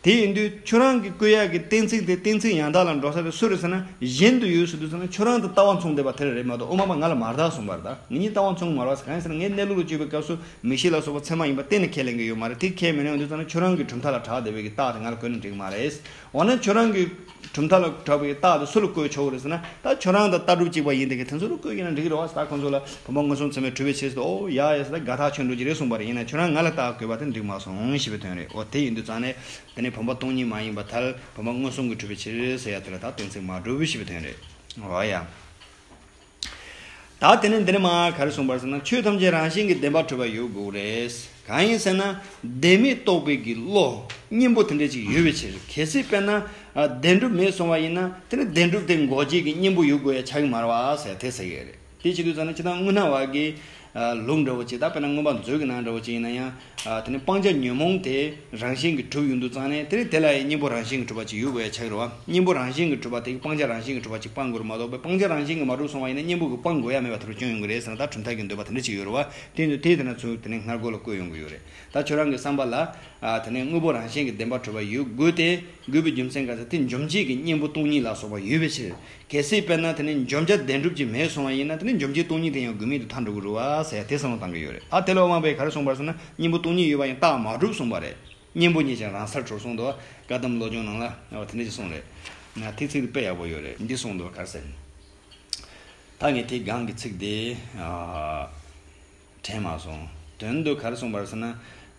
དེ་ཡིན་དུས་ཁྱོད་རང་གིས་བཀོད་ཡག་གི་གཏན་ཚིགས་དེ་གཏན་ཚིགས་ཡང་དག་ལ་འགྲོ་ས་དེ་སུ་རེད་ཟེར་ན་གཞན་དུ་ཡོད་ཟེར་དུས་ཙང་ན་ཁྱོད་རང་དང་ལྟ་བ་མཚུངས་བསྡད་པ་དེ་རེད་མ་གཏོགས་དབུ་མ་པ་ང་ལ་མ་རེད་གསུངས་པ་རེད། ད་ངེད་གཉིས་ལྟ་བ་མཚུངས་མ་རེད་བ། གང་ཡིན་ཟེར་ན་ངས་གནས་ལུགས་ལ་དཔྱོད་པའི་སྐབས་སུ་མིག་ཤེས་ལ་སོགས་པ་ཚད་མ་ཡིན་པ་གཏན་ནས་ཁས་ལེན་གྱི་ཡོད་མ་རེད། དེ་ཁས་མི་ལེན་དུས་ཙང་ན་ཁྱོད་རང་གི་གྲུབ་མཐའ་ལ་གྲགས་བསྡད་པའི་གི་རྟགས་དེ་ང་ལ་བཀོད་ན་འགྲིག་གི་མ་རེད། འོ་ན་ཁྱོད་རང་གི་གྲུབ་མཐའ་ལ་གྲགས་པའི་རྟགས་དེ་སུ་ལ་བཀོད་ཆོག་གི་རེད་ཟེར་ན། ད་ཁྱོད་རང་དང་ལྟ་གྲུབ་གཅིག་པ་ཡིན་དེ་གི་དེ་ཚོ་ལ་བཀོད་ཡིན་ན་འགྲིག་གི་རེད་བ། ད་ཁོང་ཚོ་ལ་བུམ་པ་མངོན་སུམ་ཚད་མས་གྲུབ་པའི་ཕྱིར་ཟེར། ཨོ་ཡ་ཡ་ཟེར། ད་དགའ་ཐག་ཆོད་འགྲོ་གི་རེད་གསུངས་པ་རེད། ཡིན་ན་ཁྱོད་རང་ང་ལ་རྟགས་བཀོད་པ་དེ་འགྲིག་མ་སོང་ཞེས་པའི་དོན་རེད། ཨོ་དེ་ཡིན་དུས་ཙང་ནས་དེ་ནས་བུམ་པ་སྟོང་ཉིད་མ་ཡིན་པར་ཐལ། བུམ་པ་མངོན་སུམ་གྱིས་གྲུབ་པའི་ཕྱིར་ཟེར་ཡ་དེ་ལ་ད་གཏན་ཚིགས་མ་གྲུབ་ཞེས་པའི་དོན་རེད། ཨོ་ཡ། ད་དེ་ནས་འདིར་མ་ག་རེ་གསུངས་པར་ཟེར་ན། ཆོས་ཐམས་ཅད་རང་བཞིན་གྱིས་བདེན་པར་གྲུབ་པ་ཡོད་དགོས་རེད། གང་ཡིན་ཟེར་ན། བདེན་མེད་རྟོགས་པའི་གི་བློ་གཉེན་པོ་དེ་འདྲ་ཅིག་ཡོད་པའི་ཕྱིར། གལ་སྲིད་དཔེར་ན། ཨ། བདེན་གྲུབ་མེད་སོང་བ་ཡིན་ན་དེ་ནི་བདེན་གྲུབ་དེ་འགོག་བྱེད་ཀྱི་གཉེན་པོ་ཡོད་དགོས་ཡ་ཆགས་ཀྱི་མ་རེད་བ་ཟེར་དེ་ཟེར་གྱི་རེད། དེ་བྱེད་དུས་ཙང་ནས་ཇི་ལྟར་དངོས་སྣང་བ་གི་ལུགས་འདྲ་བོ་ཅིག་ད་དཔེར་ན་མངོན་པ་མཛོད་ཀྱི་ནང་འདྲ་བོ་ཅིག་ཡིན་ན་ཡང་། ཨ། དེ་ནི་སྤང་བྱ་ཉོན་མོངས་དེ་རང་བཞིན་གྱིས་གྲུབ་ཡོང་དུས་ཙང་ནས་དེ་ནི་དེ་ལ་ཡང་གཉེན་པོ་རང་བཞིན་གྱིས་གྲུབ་པ་ཅིག་ཡོད་དགོས་ཡ་ཆགས་ཀྱི་རེད་བ། གཉེན་པོ་རང་བཞིན་གྱིས་གྲུབ་པ་དེ་གིས་སྤང་བྱ་རང་བཞིན་གྱིས་གྲུབ་པ་ཅིག་སྤང་དགོས་རེད་མ་གཏོགས་པའི་སྤང་བྱ་རང་བཞིན་གྱིས་མ་གྲུབ་སོང་བ་ཡིན་ན་གཉེན་པོ་གིས་སྤང་དགོས་ཡ་མེད་པ་དེ་འདྲ་སྐྱོན་ཡོང་གི་རེད་ཟེར་ན། ད་གྲུབ་མཐའ་གི་འདོད་པ་དེ་འདྲ་ཅིག་ཡོད་རེད་བ། དེ་ཡིན་དུས་དེ་དེ་ན་ཚུར་དེ་ནི་སྔ་རྒོལ་ལ་བཀོད་ཡོང་གི་ཡོད་རེད། ད་ཁྱོད་རང་གི་བསམ་པ་ལ། ཨ། དེ་ནི་དངོས་པོ་རང་བཞིན་གྱིས་བདེན་པར་གྲུབ་པ་ཡོད་དགོས་ཏེ། དགོས་པའི་རྒྱུ་མཚན་ག་ཟེར། དེ་འཇོམས་བྱེད་ཀྱི་གཉེན་པོ་སྟོང་ཉིད་ལ་སོགས་པ་ཡོད་པའི་ཕྱིར། གལ་སྲིད་དཔེར་ན་དེ་ནི་འཇོམས་བྱ་བདེན་གྲུབ་ཅིག་མེད་སོང་བ་ཡིན་ན་དེ་ནི་འཇོམས་བྱེད་སྟོང་ཉིད་དེ་ཡང་དགོས་མེད་དུ་ཐལ་འགྲོ་གི་རེད་བ་ཟེར་ཡ་དེ་བསམ་བློ་བཏང་གི་ཡོད་རེད། ཨ། དེ་ལ་དབུ་མ་པས་ག་རེ་གསུངས་པར་ཟེར་ན། གཉེན་པོ་སྟོང་ཉིད་ཡོད་པ་ཡང་རྟགས་མ་གྲུབ་གསུངས་པ་རེད། གཉེན་པོ་ཉིད་ཀྱང་རང་སར་གྲོལ་གསུངས་འདུག་བཀའ་གདམས་བློ་སྦྱོང་ནང་ལ། ཨ། དེ་འདྲ་ཅིག་གསུངས་རེད། ང་ཐེག་ཚིག་དེ་དཔེ་ཡག་པོ་ཡོད་རེད། འདི་གསུངས་འདུག་ག་རེ་ཟེར། ད་ངས་དེ་སྒང་གི་ཚིག་དེ། ཨ། དྲན་མ་སོང་། དོན་དུ་ག་རེ་གསུངས་པར་ཟེར་ན།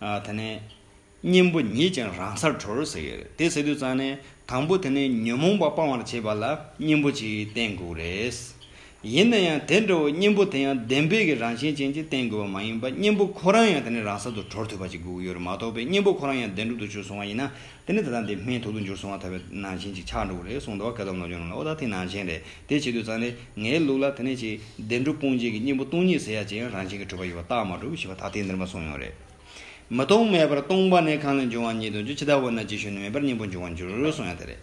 ཨ། དེ་ནས། གཉེན་པོ་ཉིད་ཀྱང་རང་སར་གྲོལ་ཟེར་གྱི་རེད། དེ་ཟེར་དུས་ཙང་ནས་དང་པོ་དེ་ནི་ཉོན་མོངས་པ་སྤང་བར་བྱེད་པ་ལ་གཉེན་པོ་ཅིག་བསྟེན་དགོས་རེད། ཡིན་ན་ཡང་དེ་འདྲ་བོ་གཉེན་པོ་དེ་ཡང་བདེན་པའི་གི་རང་བཞིན་ཅན་ཅིག་བསྟེན་དགོས་པ་མ་ཡིན་པར་གཉེན་པོ་ཁོ་རང་ཡང་དེ་ནི་རང་སར་དུ་གྲོལ་ཐུབ་པ་ཅིག་དགོས་ཀྱི་ཡོད་རེད་མ་གཏོགས་པའི་གཉེན་པོ་ཁོ་རང་ཡང་བདེན་གྲུབ་ཏུ་གྱུར་སོང་བ་ཡིན་ན་དེ་ནི་ད་ལྟ་འདི་སྨན་ཐོག་ཏུ་འགྱུར་སོང་བ་ལྟ་བུའི་ནང་བཞིན་ཅིག་ཆགས་འགྲོ་གི་རེད་གསུངས་འདུག་བཀའ་གདམས་ནོར་བྱུང་ནང་ལ། འོ་ད་དེ་ནང་བཞིན་རེད། དེ་བྱེད་དུས་ཙང་ནས་ངའི་ལུགས་ལ་དེ་ནི་ཅིག་བདེན་གྲུབ་སྤོང་བྱེད་ཀྱི་གཉེན་པོ་སྟོང་ཉིད་ཟེར་ཡ་ཅིག་ཡང་རང་བཞིན་གྱིས་གྲུབ་པ་ཡོད་པ་རྟགས་མ་གྲུབ་ཞེས་པ་ད་དེ་འདིར་མ་གསུངས་ཡོད་རེད། མི་སྟོང་མེད་པར་སྟོང་པ་ནི་གང་ལས་འབྱུང་བ་ཉིད་དུ་འགྱུར། ཇི་ལྟ་བ་ན་ཇི་ཞིག་ནི་མེད་པར་གཉེན་པོར་འབྱུང་བར་འགྱུར་གསུངས་ཡ་དེ་རེད།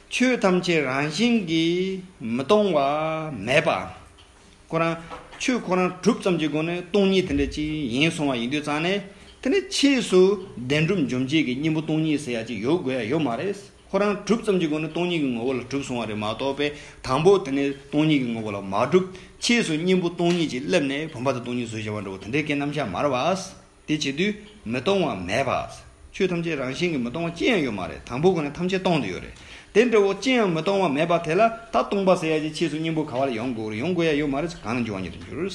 ཆོས་ཐམས་ཅད་རང་བཞིན་གྱིས་མི་སྟོང་བ་མེད་པ། ཁོ་རང་ ཆོས་ཁོ་རང་གྲུབ་ཙམ་གྱི་སྒོ་ནས་སྟོང་ཉིད་དེ་འདྲ་ཅིག་ཡིན་སོང་བ་ཡིན་དུས་ཙང་ནས། དེ་ནས་ཕྱིས་སུ་བདེན་གྲུབ་འབྱུང་བྱེད་ཀྱི་གཉེན་པོ་སྟོང་ཉིད་ཟེར་ཡ་ཅིག་ཡོད་དགོས་ཡ་ཡོད་མ་རེད། ཁོ་རང་གྲུབ་ཙམ་གྱི་སྒོ་ནས་སྟོང་ཉིད་ཀྱི་ངོ་བོ་ལ་གྲུབ་སོང་བ་རེད་མ་གཏོགས་པས། དང་པོ་དེ་ནས་སྟོང་ཉིད་ཀྱི་ངོ་བོ་ལ་མ་གྲུབ། ཕྱིས་སུ་གཉེན་པོ་སྟོང་ཉིད་ཅིག་སླེབས་ནས་བུམ་པ་དང་སྟོང་ཉིད་བཟོས་བཞག་པ་འདྲ་བོ་དེ་འདྲའི་སྐད་རྣམ་གཞག་མ་རེད་བ། དེ་བྱེད་དུས་མི་སྟོང་བ་མེད་པ། ཆོས་ཐམས་ཅད་རང་བཞིན་གྱིས་མི་སྟོང་བ་ཅི་ཡང་ཡོད་མ་རེད། དང་པོ་ཁོ་ནས་ཐམས་ཅད་སྟོང་དུ་ཡོད་རེད། དེ་འདྲ་བོ་ཅི་ཡང་མི་སྟོང་བ་མེད་པ་དེ་ལ་ད་སྟོང་པ་ཟེར་ཡ་ཅིག་ཕྱིས་སུ་གཉེན་པོ་ག་བ་ལ་ཡོང་དགོས་རེད། ཡོང་དགོས་ཡ་ཡོད་མ་རེད། གང་ལ་འབྱུང་བ་ཉིད་དུ་འགྱུར།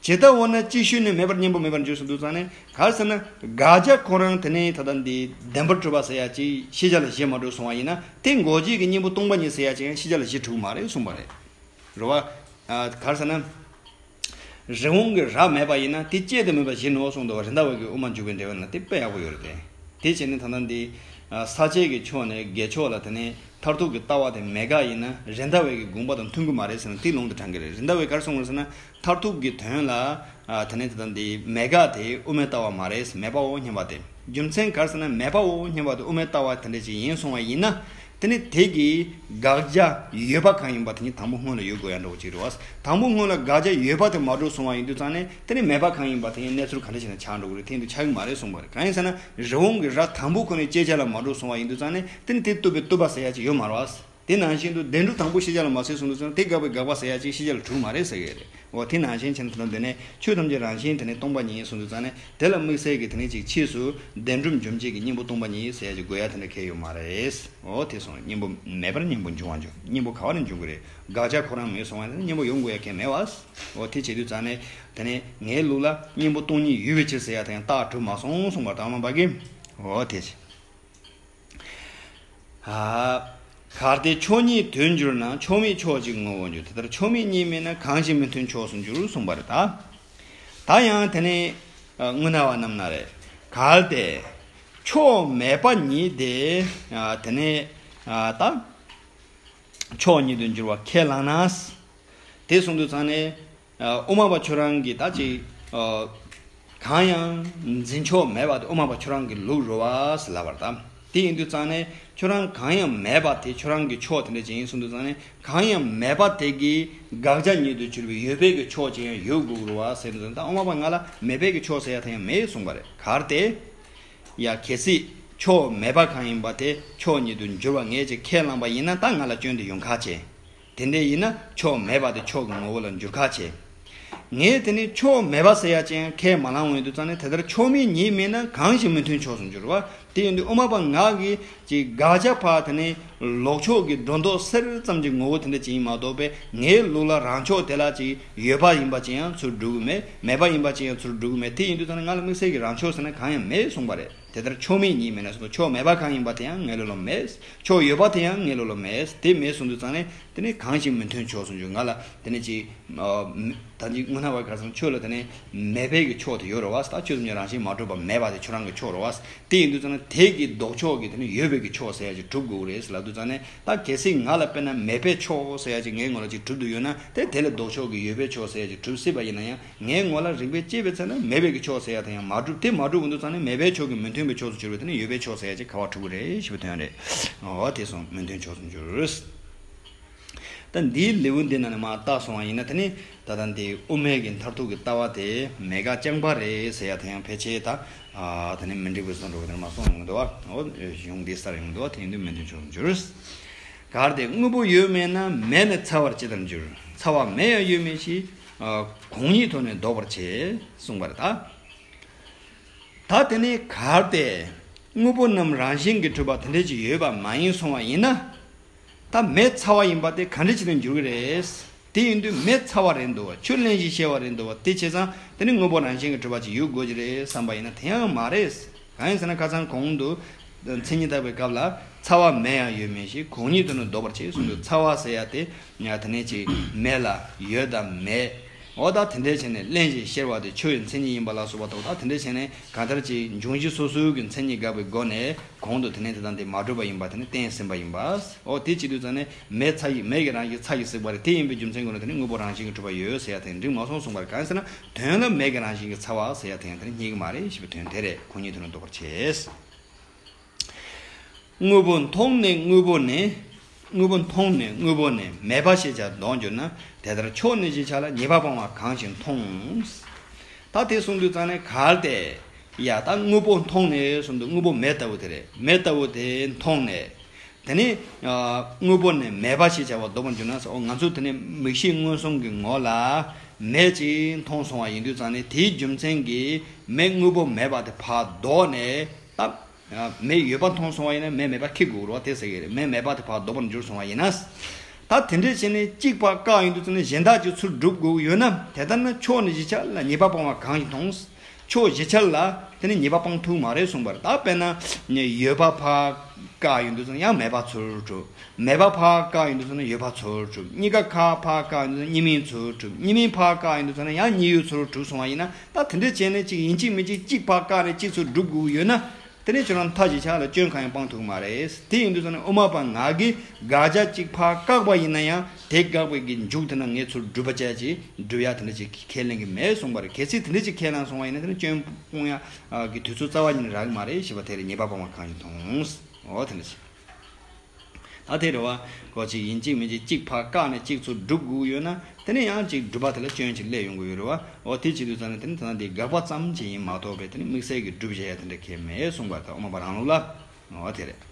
ཇི་ལྟ་བ་ན་ཅིག་ཤོས་ནི་མེད་པར་གཉེན་པོ་མེད་པར་འགྱུར་ཟེར་དུས་ཙང་ནས། ག་རེ་ཟེར་ན། དགག་བྱ་ཁོ་རང་དེ་ནས་ད་ལྟ་འདི་བདེན་པར་གྲུབ་པ་ཟེར་ཡ་ཅིག་ཤེས་བྱ་ལ་གཞི་མ་གྲུབ་སོང་བ་ཡིན་ན། དེ་འགོག་བྱེད་ཀྱི་གཉེན་པོ་སྟོང་པ་ཉིད་ཟེར་ཡ་ཅིག་ཡང་ཤེས་བྱ་ལ་གཞི་གྲུབ་མ་རེད་གསུངས་པ་རེད། རེད་བ། ཨ། ག་རེ་ཟེར་ན། རི་བོང་གི་རྭ་མེད་པ་ཡིན་ན་དེ་བཅད་དེ་མེད་པ་གཞི་ནོར་གསུངས་འདུག་བ། རི་ཟླ་བའི་གི་དབུ་མ་འཇུག་པའི་འགྲེལ་པ་ན་དེ་དཔེ་ཡག་པོ་ཡོད་རེད་དེ། དེ་བྱས་ནས་ད་ལྟ་འདི། ས་བཅད་ཀྱི་ཕྱོགས་ནས་དགེ་ཕྱོགས་ལ་དེ་ནས་མཐར་ཐུག་གི་ལྟ་བ་དེ་མེད་དགག་ཡིན་ན་རི་ཟླ་བའི་གི་དགོངས་པ་དང་མཐུན་གི་མ་རེད་ཟེར་ན་དེའི་ལུང་དུ་དྲངས་གི་རེད། རི་ཟླ་བས་ག་རེ་གསུངས་རེད་ཟེར་ན། མཐར་ཐུག་གི་དོན་ལ། ཨ། དེ་ནས་དེ་དང་དེ་མེད་དགག་དེ་དབུ་མའི་ལྟ་བ་མ་རེད། མེད་པའོ་སྙམ་པ་དེ། རྒྱུ་མཚན་ག་རེ་ཟེར་ན། མེད་པའོ་སྙམ་པ་དེ་དབུ་མའི་ལྟ་བ་དེ་འདྲ་ཅིག་ཡིན་སོང་བ་ཡིན་ན། དེ་ནི་དེ་གི་དགག་བྱ་ཡོད་པ་གང་ཡིན་པ་དེ་ཉིད་དང་པོ་སྔོན་ལ་ཡོད་དགོས་ཡ་འདྲ་བོ་ཅིག་རེད་བ། དང་པོ་སྔོན་ལ་དགག་བྱ་ཡོད་པ་དེ་མ་གྲུབ་སོང་བ་ཡིན་དུས་ཙང་ནས་དེ་ནི་མེད་པ་གང་ཡིན་པ་དེ་ཉིད་གནས་ཚུལ་ག་འདྲ་ཞིག་ན་ཆགས་འགྲོ་གི་རེད། དེ་ཡིན་དུས་ཆགས་ཀྱི་མ་རེད་གསུངས་པ་རེད། གང་ཡིན་ཟེར་ན། རི་བོང་གི་རྭ་དང་པོ་ཁོ་ནས་བཅད་བྱ་ལ་མ་གྲུབ་སོང་བ་ཡིན་དུས་ཙང་ནས་དེ་ནི་དེ་བཏུབ་པའི་བཏུབ་པ་ཟེར་ཡ་ཅིག་ཡོད་མ་རེད་བ། དེ་ནང་བཞིན་དུ་བདེན་གྲུབ་དང་པོ་ཤེས་བྱ་ལ་མ་ཟིན་སོང་དུས་ཙང་དེ་དགག་པའི་དགག་པ་ཟེར་ཡ་ཅིག་ཤེས་བྱ་ལ་གྲུབ་མ་རེད་ཟེར་གི་རེད། འོ་དེ་ནང་བཞིན་བྱས་ན་དེ་ནས་ཆོས་ཐམས་ཅད་རང་བཞིན་དེ་ནས་སྟོང་པ་ཉིད་ཡིན་སོང་དུས་ཙང་ནས་དེ་ལ་དམིགས་བསལ་གྱི་དེ་ནས་ཅིག་ཕྱིས་སུ་བདེན་གྲུབ་འབྱུང་བྱེད་ཀྱི་གཉེན་པོ་སྟོང་པ་ཉིད་ཟེར་ཡ་ཅིག་དགོས་ཡ་དེ་འདྲ་གལ་ཡོད་མ་རེད། འོ་དེ་སོང་གཉེན་པོ་མེད་པར་གཉེན་པོ་འབྱུང་བ་འབྱུང་། གཉེན་པོ་ག་བ་ནས་འབྱུང་གི་རེད། དགག་བྱ་ཁོ་རང་མེད་སོང་བ་ཡིན་ན་གཉེན་པོ་ཡོང་དགོས་ཡ་གལ་མེད་བ། འོ་དེ་བྱེད་དུས་ཙང་ནས་དེ་ནས་ངའི་ལུགས་ལ་གཉེན་པོ་སྟོང་ཉིད་ཡོད་པའི་ཕྱིར་ཟེར་ཡ་དེ་ཡང་རྟགས་གྲུབ་མ་སོང་གསུངས་པ་དང་མ་པ་གི། འོ་དེ་བྱེད། ཨ། གལ་ཏེ་ཕྱོགས་ཉིད་དོན་འགྱུར་ན་ཕྱོགས་མེད་ཕྱོགས་གཅིག་ངོ་བོར་འགྱུར། དེ་ལྟར་ཕྱོགས་མེད་གཉིས་མེད་ན་གང་ཞིག་མི་མཐུན་ཕྱོགས་སུ་འགྱུར་གསུངས་པ་རེད་ད། ད་ཡང་དེ་ནས་དངོས་གནས་པ་རྣམས་ན་རེད། གལ་ཏེ་ཕྱོགས་མེད་པ་ཉིད་དེ། ཨ། དེ་ནས། ཨ། ད་ཕྱོགས་ཉིད་དུ་འགྱུར་བ་ཁས་བླངས་ན། དེ་གསུངས་དུས་ཙང་ནས། ཨ། དབུ་མ་པ་ཁྱོད་རང་གིས་ད་ཅིག་ཨ། གང་ཡང་འཛིན་ཕྱོགས་མེད་པ་དེ་དབུ་མ་པ་ཁྱོད་རང་གི་ལུགས་རེད་བ་ཟེར་ལབ་པ་རེད་དམ། དེ་ཡིན་དུས་ཙང་ནས་ཁྱོད་རང་གང་ཡང་མེད་པ་དེ་ཁྱོད་རང་གི་ཕྱོགས་དེ་འདྲ་ཅིག་ཡིན་གསུངས་དུས་ཙང་ནས་གང་ཡང་མེད་པ་དེ་གི་དགག་བྱ་ཉིད་དུ་གྱུར་པའི་ཡོད་པའི་གི་ཕྱོགས་ཅིག་ཡང་ཡོད་དགོས་རེད་བ་ཟེར་དུས་ཙང་ནས་ད་དབུ་མ་པ་ང་ལ་མེད་པའི་གི་ཕྱོགས་ཟེར་ཡ་དེ་ཡང་མེད་གསུངས་པ་རེད། གལ་ཏེ། ཡ། གལ་སྲིད་ཕྱོགས་མེད་པ་གང་ཡིན་པ་དེ་ཕྱོགས་ཉིད་དུ་འགྱུར་བ་ངེས་ཅིག་ཁས་བླངས་པ་ཡིན་ན་ད་ང་ལ་སྐྱོན་དེ་ཡོང་ཁག་ཆེ། དེ་འདྲ་ཡིན་ན་ཕྱོགས་མེད་པ་དེ་ཕྱོགས་ཀྱི་ངོ་བོ་ལ་འགྱུར་ཁག་ཆེ། ངས་དེ་ནི་ཕྱོགས་མེད་པ་ཟེར་ཡ་ཅན་ཁས་མ་བླངས་འོང་དུས་ཙང་ནས་དེ་ལྟར་ཕྱོགས་མེད་ཉིད་མེད་ན་གང་ཞིག་མི་མཐུན་ཕྱོགས་སུ་འགྱུར་བ། དེ་ཡིན་དུས་དབུ་མ་པ་ང་གིས་ཅིག་དགག་བྱ་ཕར་དེ་ནི་ལོག་ཕྱོགས་ཀྱི་སྒྲོ་འདོགས་སེལ་ཙམ་གྱི་ངོ་བོ་དེ་འདྲ་ཅིག་ཡིན་མ་གཏོགས་པས་ངའི་ལུགས་ལ་རང་ཕྱོགས་དེ་ལ་ཅིག་ཡོད་པ་ཡིན་པ་ཅིག་ཡང་ཚུར་སྒྲུབ་ཀྱི་མེད། མེད་པ་ཡིན་པ་ཅིག་ཡང་ཚུར་སྒྲུབ་ཀྱི་མེད། དེ་ཡིན་དུས་ཙང་ནས་ང་ལ་དམིགས་བསལ་གྱི་རང་ཕྱོགས་ཟེར་ན་གང་ཡང་མེད་གསུངས་པ་རེད། དེ་ལྟར་ཕྱོགས་མེད་ཉིད་མེད་ན་ཟེར་དུས་ཕྱོགས་མེད་པ་གང་ཡིན་པ་དེ་ཡང་ངའི་ལུགས་ལ་མེད། ཕྱོགས་ཡོད་པ་དེ་ཡང་ངའི་ལུགས་ལ་མེད། དེ་མེད་གསུངས་དུས་ཙང་ནས་དེ་ནི་གང་ཞིག་མི་མཐུན་ཕྱོགས་སུ་འགྱུར། ང་ལ་དེ་ནི་ཅིག་ཨ། ད་ཅིག་དངོས་གནས་པ་ག་རེ་ཟེར་ན་ཆོས་ལ་དེ་ནི་མེད་པའི་གི་ཕྱོགས་དེ་ཡོད་རེད་བ། ད་ཆོས་ཐམས་ཅད་རང་བཞིན་མ་གྲུབ་པ་མེད་པ་དེ་ཁྱོད་རང་གི་ཕྱོགས་རེད་བ། དེ་ཡིན་དུས་ཙང་ནས་དེ་གི་ལྡོག་ཕྱོགས་ཀྱི་དེ་ནི་ཡོད་པའི་གི་ཕྱོགས་ཟེར་ཡ་ཅིག་གྲུབ་དགོས་རེད་ཟེར་ལབ་དུས་ཙང་ནས་ད་གལ་སྲིད་ང་ལ་དཔེར་ན་མེད་པའི་ཕྱོགས་ཟེར་ཡ་ཅིག་ངའི་ངོ་ལ་ཅིག་གྲུབ་ཏུ་ཡོད་ན་དེ་དེ་ལས་ལྡོག་ཕྱོགས་ཀྱི་ཡོད་པའི་ཕྱོགས་ཟེར་ཡ་ཅིག་གྲུབ་སྲིད་པ་ཡིན་ན་ཡང་། ངའི་ངོ་ལ་རིགས་པས་དཔྱད་པའི་ཚེ་ན་མེད་པའི་གི་ཕྱོགས་ཟེར་ཡ་དེ་ཡང་མ་གྲུབ། དེ་མ་གྲུབ་འོང་དུས་ཙང་ནས་མེད་པའི་ཕྱོགས་ཀྱི་མི་མཐུན་པའི་ཕྱོགས་སུ་གྱུར་པའི་དེ་ནི་ཡོད་པའི་ཕྱོགས་ཟེར་ཡ་ཅིག་ག་བ་གྲུབ་ཀྱི་རེད་ཞེས་པའི་དོན་རེད། འོ་དེ་སོང་མི་མཐུན་ཕྱོགས་སུ་འགྱུར། ད་འདིའི་ལེའུ་འདི་ནང་ནས་མར་བལྟས་སོང་བ་ཡིན་ན་དེ་ནི་ད་ལྟ་འདི་དབུ་མའི་གི་མཐར་ཐུག་གི་ལྟ་བ་དེ་མེད་དགག་རྐྱང་པ་རེད་ཟེར་ཡ་དེ་ཡང་ཕལ་ཆེར་ད་ཨ་དེ་ནི་མི་འགྲིག་པའི་བཟོ་འདྲ་བོ་དེ་ནི་མར་གསུངས་ཡོང་གི་འདུག་བ། འོ་གཞུང་འདི་གསར་ཡོང་གི་འདུག་བ། དེ་ཡིན་དུས་མི་མཐུན་ཕྱོགས་སུ་འགྱུར། གལ་ཏེ་དངོས་པོ་ཡོད་མེད་ན་མེད་ནི་ཚ་བར་ཇི་ལྟར་འགྱུར། ཚ་བ་མེད་ཡང་ཡོད་མིན་ཞེས། ཨ། གོང་ཉིད་དུ་ནི་ལྡོག་པར་བྱེད་གསུངས་པ་རེད་ད། ད་དེ་ནི་གལ་ཏེ་དངོས་པོ་རྣམས་རང་བཞིན་གྱིས་གྲུབ་པ་དེ་འདྲ་ཅིག་ཡོད་པ་མ་ཡིན་སོང་བ་ཡིན་ན། ད་མེ་ཚ་བ་ཡིན་པ་དེ་ག་འདྲ་ཅིག་ཏུ་འགྱུར་གྱི་རེད། དེ་ཡིན་དུས་མེ་ཚ་བ་རེད་འདུག་བ། ཆུ་བརླན་ཞིང་གཤེར་བ་རེད་འདུག་བ། དེ་བྱས་ཙང་དེ་ནི་དངོས་པོ་རང་བཞིན་གྱིས་གྲུབ་པ་ཅིག་ཡོད་དགོས་ཀྱི་རེད་བསམ་པ་ཡིན་ན་དེ་ཡང་མ་རེད། གང་ཡིན་ཟེར་ན་ཁ་སང་གོང་དུ་མཚན་ཉིད་བརྟག་པའི་སྐབས་ལ་ཚ་བ་མེད་ཡང་ཡོད་མིན་ཞེས་གོང་ཉིད་དུ་ནི་ལྡོག་པར་བྱེད་གསུངས་འདུག་ཚ་བ་ཟེར་ཡ་དེ་ཡང་དེ་ནས་ཅིག་མེ་ལ་ཡོད་དམ་མེད། འོ་ད་དེ་འདྲའི་བྱས་ནས་བརླན་ཞིང་གཤེར་བ་དེ་ཆུ་ཡི་མཚན་ཉིད་ཡིན་པ་ལ་སོགས་པ་དང་། ད་དེ་འདྲའི་བྱས་ནས་གང་ལྟར་ཅིག་འབྱུང་གཞི་སོ་སོའི་གི་མཚན་ཉིད་དགག་པའི་སྒོ་ནས། གོང་དུ་དེ་ནས་དེ་དང་དེ་མ་གྲུབ་པ་ཡིན་པ་དེ་ནི་གཏན་ཟིན་པ་ཡིན་པ། འོ་དེ་བྱེད་དུས་ཙང་ནས་མེ་ཚ་ཡི་མེ་གི་རང་བཞིན་ཚ་ཡིས་གཟིགས་པ་རེད། དེ་ཡིན་པའི་རྒྱུ་མཚན་ཀུན་ལ་དེ་ནི་དངོས་པོ་རང་བཞིན་གྱིས་གྲུབ་པ་ཡོད་ཟེར་ཡ་དེ་འགྲིག་མ་སོང་གསུངས་པ་རེད། གང་ཟེར་ན་དོན་ལ་མེ་གི་རང་བཞིན་གྱི་ཚ་བ་ཟེར་ཡ་དེ་ཡང་དེ་ནི་རྙེད་ཀྱི་མ་རེད་ཞེས་པའི་དོན་དེ་རེད། གོང་ཉིད་དུ་ནི་ལྡོག་པར་བྱེད། དངོས་པོ་མཐོང་ནས་དངོས་པོ་ནི། དངོས་པོ་མཐོང་ནས་དངོས་པོ་ནི་མེད་པ་ཞེས་བྱ་ལྡོག་འགྱུར་ན། དེ་ལྟར་ཕྱོགས་ནས་གཞི་ཆགས་ལ་ཉེས་པ་སྤང་བ་གང་ཞིག་མཐོང་། ད་དེ་གསུངས་དུས་ཙང་ནས་གལ་ཏེ། ཡ་ད་དངོས་པོ་མཐོང་ནས་གསུངས་དུས་དངོས་པོ་མེ་ལྟ་བུ་དེ་རེད། མེ་ལྟ་བུ་དེ་མཐོང་ནས། དེ་ནི་དངོས་པོ་ནི་མེད་པ་ཞེས་བྱ་བ་ལྡོག་པར་འགྱུར་ན་ཟེར། འོ་ང་ཚོ་དེ་ནི་མིག་ཤེས་མངོན་སུམ་གྱི་ངོ་ལ་མེ་ཅིག་མཐོང་སོང་བ་ཡིན་དུས་ཙང་ནས། དེའི་རྒྱུ་མཚན་གྱིས་མེ་དངོས་པོ་མེད་པ་དེ་ཕར་ལྡོག་ནས། ད་མེ་ཡོད་པ་མཐོང་སོང་བ་ཡིན་ན་མེ་མེད་པ་ཁེགས་དགོས་རེད་བ། དེ་ཟེར་གྱི་རེད། མེ་མེད་པ་དེ་ཕར་ལྡོག་པར་འགྱུར་སོང་བ་ཡིན་ན། ད་དེ་འདྲས་བྱས་ནས་གཅིག་ཕར་བཀག་ཡོང་དུས་ཙམ་ནས་གཞན་དག་ཅིག་ཚུར་སྒྲུབ་དགོས་ཀྱི་ཡོད་ན། དེ་ལྟར་ན་ཕྱོགས་ནས་གཞི་ཆགས་ལ་ཉེས་པ་སྤང་བ་གང་ཞིག་མཐོང་། ཕྱོགས་གཞི་ཆགས་ལ་དེ་ནི་ཉེས་པ་སྤང་ཐུབ་མ་རེད་གསུངས་པ་རེད། ད་དཔེར་ན་ཡོད་པ་ཕར་བཀག་ཡོང་དུས་ཙམ་ཡང་མེད་པ་ཚུར་གྲུབ། མེད་པ་ཕར་བཀག་ཡོང་དུས་ཙམ་ན་ཡོད་པ་ཚུར་གྲུབ། གཉིས་ཀ་ཁ་ཕར་བཀག་ཡོང་དུས་ཙམ་ན་གཉིས་མིན་ཚུར་གྲུབ། གཉིས་མིན་ཕར་བཀག་ཡོང་དུས་ཙམ་ན་ཡང་གཉིས་ཡོད་ཚུར་གྲུབ་སོང་བ་ཡིན་ན། ད་དེ་འདྲས་བྱས་ནས་གཅིག་ཡིན་གཅིག་མིན་གཅིག་གཅིག་ཕར་བཀག་ནས་གཅིག་ཚུར་སྒྲུབ་དགོས་ཀྱི་ཡོད་ན། དེ་ནས་ཁྱོད་རང་མཐའ་གཞི་ཆགས་ལ་སྐྱོན་གང་ཡང་སྤང་ཐུབ་མ་རེད། དེ་ཡིན་དུས་ཙམ་ནས་དབུ་མ་པ་ང་གིས་དགག་བྱ་གཅིག་ཕར་བཀག་པ་ཡིན་ན་ཡང་། དེ་དགག་པའི་གི་མཇུག་དེ་ན་ངས་ཚུར་སྒྲུབ་པ་བྱས་ཀྱི་སྒྲུབ་ཡ་དེ་འདྲ་ཅིག་ཁས་ལེན་གྱི་མེད་གསུངས་པ་རེད། གལ་སྲིད་དེ་འདྲ་ཅིག་ཁས་བླངས་སོང་བ་ཡིན་ན། དེ་ནི་སྐྱོན་སྤོང་ཡ་གི་དུས་ཚོད་རྩ་བ་ཉིད་ནས་རག་གི་མ་རེད་ཞེས་པ་དེ་རེད། ཉེས་པ་སྤང་བ་གང་ཞིག་མཐོང་། འོ་དེ་འདྲ་ཅིག་ད་དེ་རེད་བ། གོ་གཅིག་ཡིན་གཅིག་མིན་གཅིག་གཅིག་ཕར་བཀག་ནས་གཅིག་ཚུར་སྒྲུབ་དགོས་ཡོད་ན། དེ་ནས་ཡང་གཅིག་སྒྲུབ་པ་དེ་ལ་སྐྱོན་ཅིག་སླེབས་ཡོང་གི་ཡོད་རེད་བ། འོ་དེ་བྱེད་དུས་ཙམ་ནས་དེ་ནི་ད་ལྟ་འདི་དགག་པ་ཙམ་ཅིག་ཡིན་མ་གཏོགས་པའི་དེ་ནི་དམིགས་བསལ་གྱི་སྒྲུབ་བྱེད་ཡ་དེ་འདྲ་གང་ཡང་མེད་གསུངས་པ་དང་། དབུ་མ་པ་རང་ལུགས་ལ། འོ་དེ་རེད།